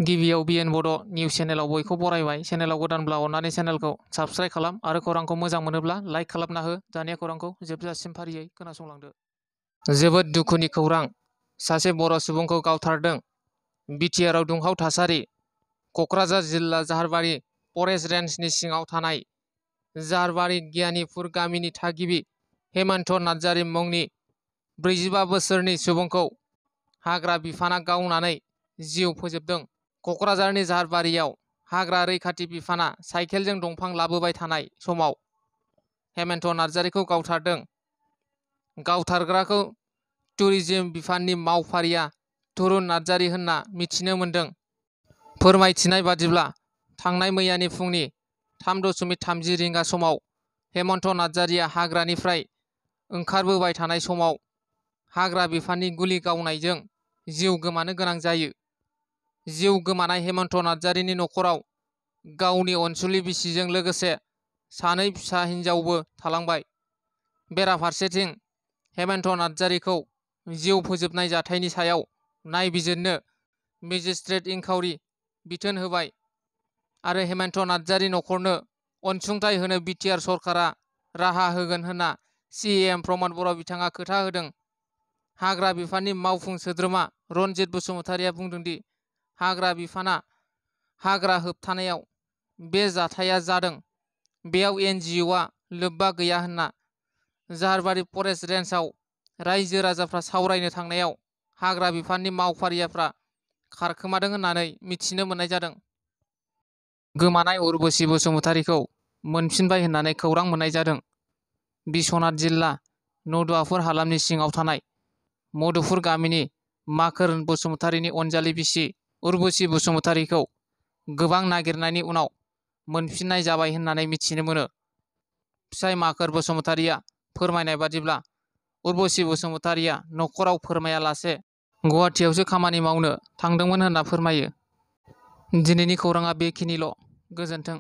गिबियाव बिएन बड' निउस चेनेलाव बयखौ बरायबाय। चेनेलाव गोदानब्ला अननानै चेनेलखौ साबस्क्राइब खालाम आरो खौरांखौ मोजां मोनोब्ला लाइक खालामना हो। दानिया खौरांखौ जोबजासिम फारियै खोनासंलांदो। जोबोद दुखुनि खौरां, सासे बर' सुबुंखौ गावथारदों। बिटिआरआव दुंहाव थासारि। क'क्राझार जिल्ला जाहारबारि फरेस्ट रेन्जनि सिङाव थानाय जाहारबारि गियानिपुर गामिनि थागिबि हेमन्त नार्जारि मुंनि 45 बोसोरनि सुबुंखौ हाग्रा बिफाना गावनानै जिउ फोजोबदों। क'क्राझारनि जाहारबारियाव हाग्रा रैखाथि बिफाना साइकेलजों दंफां लाबोबाय थानाय समाव हेमन्त नार्जारिखौ गावथारदों। गावथारग्राखौ टुरिज्म बिफाननि मावफारिया तरुन नार्जारि होनना मिथिनो मोन्दों। फोरमायथिनाय बादिब्ला थांनाय मैयानि फुंनि 3:30 रिंगा समाव हेमन्त नार्जारिया हाग्रानिफ्राय ओंखारबोबाय थानाय समाव हाग्रा बिफाननि गुलि गावनायजों जिउ गोमानो गोनां जायो। जिउ गोमानाय हेमन्त नार्जारिनि न'खराव गावनि अनसुलि बिसिजों लोगोसे सानै फिसा हिन्जावबो थालांबाय। बेराफारसेथिं हेमन्त नार्जारिखौ जिउ फोजोबनाय जाथायनि सायाव नायबिजिरनो मेजिस्ट्रेट इंकाउरि बिथोन होबाय आरो हेमन्त नार्जारि न'खरनो अनसुंथाइ होनो बिटिआर सरकारा राहा होगोन होनना सिएम प्रमद बर' बिथाङा खोथा होदों। हाग्रा बिफाननि मावफुं सोद्रोमा रनजित बसुमतारिया बुंदोंदि हाग्रा बिफाना हाग्रा होबथानायाव बे जाथाया जादों, बेयाव एनजिअ'आ लोब्बा गैया होनना। जाहारबारि फरेस्ट रेन्जआव रायजो राजाफ्रा सावरायनो थांनायाव हाग्रा बिफाननि मावफारियाफ्रा खारखोमादों होननानै मिथिनो मोननाय जादों। गोमानाय उर्बुसि बसुमतारिखौ मोनफिनबाय होननानै खौरां मोननाय जादों। बिश्वनाथ जिल्ला नदुवापुर हालामनि सिङाव थानाय मधुपुर गामिनि माखोर बसुमतारिनि अनजालि बिसि उर्बुसि बसुमतारिखौ गोबां नागिरनायनि उनाव मोनफिननाय जाबाय होननानै मिथिनो मोनो। फिसाइ माखोर बसुमतारिया फोरमायनाय बादिब्ला उर्बुसि बसुमतारिया न'खराव फोरमायालासे गुवाहाटियावसो खामानि मावनो थांदोंमोन होनना फोरमायो। दिनैनि खौराङा बेखिनिल'। गोजोन्थों।